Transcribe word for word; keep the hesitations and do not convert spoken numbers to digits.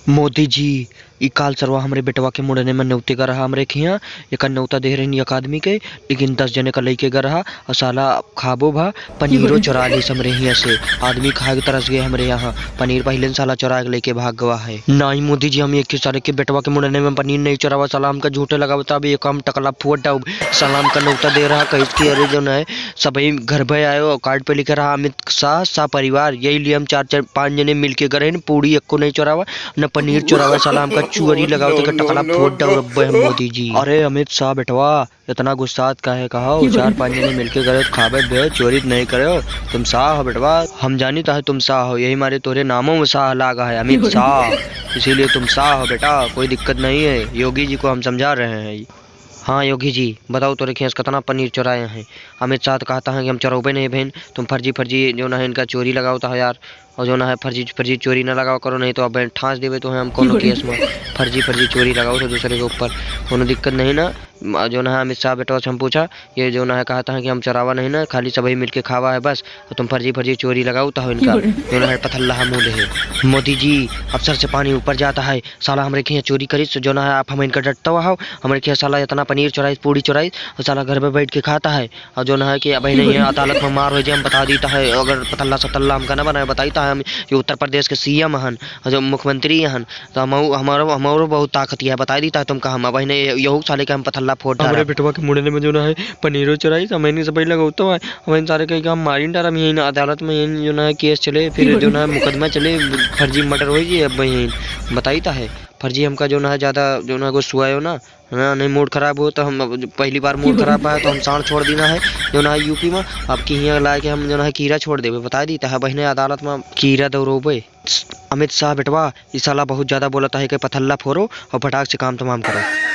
मोदी जी, ई काल सरवा हमरे बेटवा के मुड़ने में नेवते गा रहा हमरे खियाँ, एकर नेवता देहे रहनी एक आदमी के, लेकिन दस जने का लइके गा रहा, अउर साला खाबो भा, पनीरो चोरा लीस हमरे हियाँ से। आदमी खाए के तरस गए हमरे यहाँ, पनीर पहिले न साला चोरा के लइके भाग गवा है। नाहीं मोदी जी, हम एक साले के बेटवा के मुड़ने में पनीर नहीं चोरावा, साला हमका झूठे लगावता, अभी एक हम टकला फुअट डाउब। साला हमका नेवता दे रहा, कहिस कि अरे जौन है, सबही घर पे आयो, कार्ड पे लिखे रहा अमित शाह, शाह परिवार, यही लिए हम चार, चार, पाँच जने मिलके गए रहन, पूड़ी एक्को नहीं चोरावा, न पनीर चोरावा, साला हमका चोरी लगावत के टकला फोड़ डाउब अब्बे हम मोदी जी। अरे अमित शाह बेटवा, इतना गुस्सात काहे कहो? चार पाँच जने मिलके गए खाबे बे, चोरी तो नहीं करे हो, तुम शाह हो बेटवा, हम जानी तो है तुम शाह हो, यही मारे तोरे नामों में शाह लागा है, अमित शाह, इसीलिए तुम शाह हो बेटा, कोई दिक्कत नहीं है, योगी जी को हम समझा रहे हैं। हाँ योगी जी, बताओ तोरे खेस कितना पनीर चुराए हैं? अमित शाह तो कहता है कि हम चुराबे नहीं बहन, तुम फर्जी फर्जी जौन है इनका चोरी लगावत हो यार, और जौन है फर्जी फर्जी चोरी ना लगावा करो, नहीं तो अब ठाँस देबे तो हम कोनो केस में। फर्जी फर्जी चोरी लगावत हो दूसरे के ऊपर, कोनो दिक्कत नहीं ना। म-, जौन है अमित शाह बेटवा से हम पूछा, ये जौन है कहता है कि हम चुरावा नहीं ना, खाली सबही मिलके खावा है बस, और तुम फर्जी फर्जी चोरी लगावत हो इनका, जौन है पथल्ला मुँह है। मोदी जी, अब सर से पानी ऊपर जाता है, साला हमरे खियाँ चोरी करिस, जौन है आप हम इनका डटता हुआ हो, हमरे खियाँ साला इतना पनीर चुराइस, पूड़ी चुराइस, और साला घर पे बैठ के खाता है। और जौन है कि अबहिन ये अदालत में मार होइ जाए, हम बता दीता है, अगर पतल्ला सतल्ला हमका ना बनाए, बताइता है हम, ये उत्तर प्रदेश के सीएम हन, और जो मुख्यमंत्री हन, तो हम, हमारो, हमारो बहुत ताकत है, बताई दीता है तुमका हम, अबहिन ये, यहू साले के हम पतल्ला फोड़ डारा। हमरे बेटवा के मुड़ने में जौन है पनीरो चुराइस, हमहिन सबही लगौतो है, हमहिन सारे के हम मारिन डारा, हम यही ना अदालत में यही जौन है केस चले, फिर जौन है मुकदमा चले, फर्जी मर्डर होइ जाए, अबहिन बताइता है। फर्जी हमका जौन है ज्यादा जौन है गुस्सुआयो ना, हाँ, नहीं मूड खराब हो तो हम अब पहली बार मूड खराब बा तो हम साँड़ छोड़ दीना है, जौन है यूपी में। अब की हियाँ लाके हम जौन है कीरा छोड़ देबे, बताई दीता है बहिने अदालत में कीरा दौड़ोबे। अमित शाह बेटवा, ई साला बहुत ज्यादा बोलता है कि पथल्ला फोरो और फटाक से काम तमाम करो।